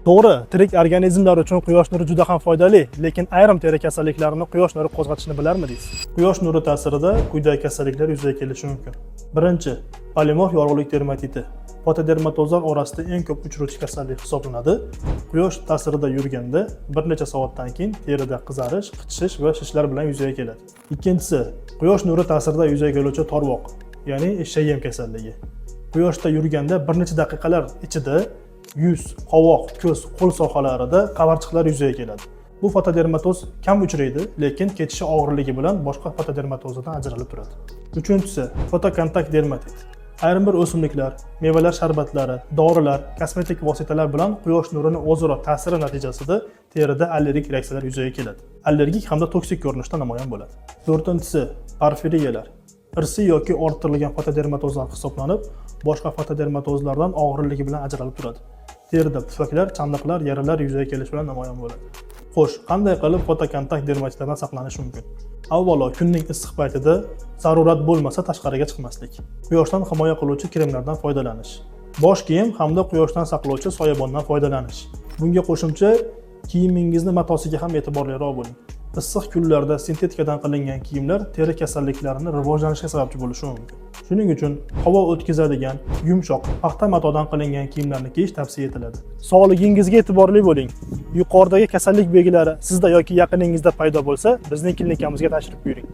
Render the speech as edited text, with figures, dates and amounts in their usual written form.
To'g'ri, tirik organizmlar uchun quyosh nuri juda ham foydali, lekin ayrim teri kasalliklarini quyosh nuri qo'zg'atishini bilarmidingiz? Quyosh nuri ta'sirida quyidagi kasalliklar yuzaga kelishi mumkin. Birinchi, polimorf yorug'lik dermatiti. Fotodermatozlar orasida eng ko'p uchruvchi kasallik hisoblanadi. Quyosh ta'sirida yurganda bir necha soatdan keyin terida qizarish, qichishish va shishlar bilan yuzaga keladi. Ikkinchisi, quyosh nuri ta'sirida yuzaga keluvchi torvoq, ya'ni ШЭМ kasalligi. Quyoshda yurganda bir necha daqiqalar ichida yuz, qovoq, ko'z, qo'l sohalarida qavarchiqlar yuzaga keladi. Bu fotodermatoz kam uchraydi, lekin kechishi og'irligi bilan boshqa fotodermatozdan ajralib turadi. Uchinchisi, fotokontakt dermatit. Ayrim bir o'simliklar, mevalar sharbatlari, dorilar, kosmetik vositalar bilan quyosh nurini o'zaro ta'siri natijasida terida allergik reaksiyalar yuzaga keladi. Allergik hamda toksik ko'rinishda namoyon bo'ladi. To'rtinchisi, porfiriyalar. Irsiy yoki orttirilgan fotodermatozlar hisoblanib, boshqa fotodermatozlardan og'irligi bilan ajralib turadi. Terida pufaklar, chandiqlar, yaralar yuzaga kelishi bilan namoyon bo'ladi. Xo'sh, qanday qilib fotokontakt dermatitlardan saqlanish mumkin? Avvalo, kunning issiq paytida zarurat bo'lmasa tashqariga chiqmaslik. Quyoshdan himoya qiluvchi kremlardan foydalanish. Bosh kiyim hamda quyoshdan saqlovchi soyabondan foydalanish. Bunga qo'shimcha kiyimingizni matosiga ham e'tiborliroq bo'ling. Issiq kunlarda sintetikadan qilingan kiyimlar teri kasalliklarini rivojlanishiga sababchi bo'lishi mumkin. Shuning uchun havo o'tkazadigan, yumshoq, paxta matodan qilingan kiyimlarni kiyish tavsiya etiladi. Sog'ligingizga e'tiborli bo'ling. Yuqoridagi kasallik belgilari sizda yoki yaqiningizda paydo bo'lsa, bizning klinikamizga tashrif buyuring.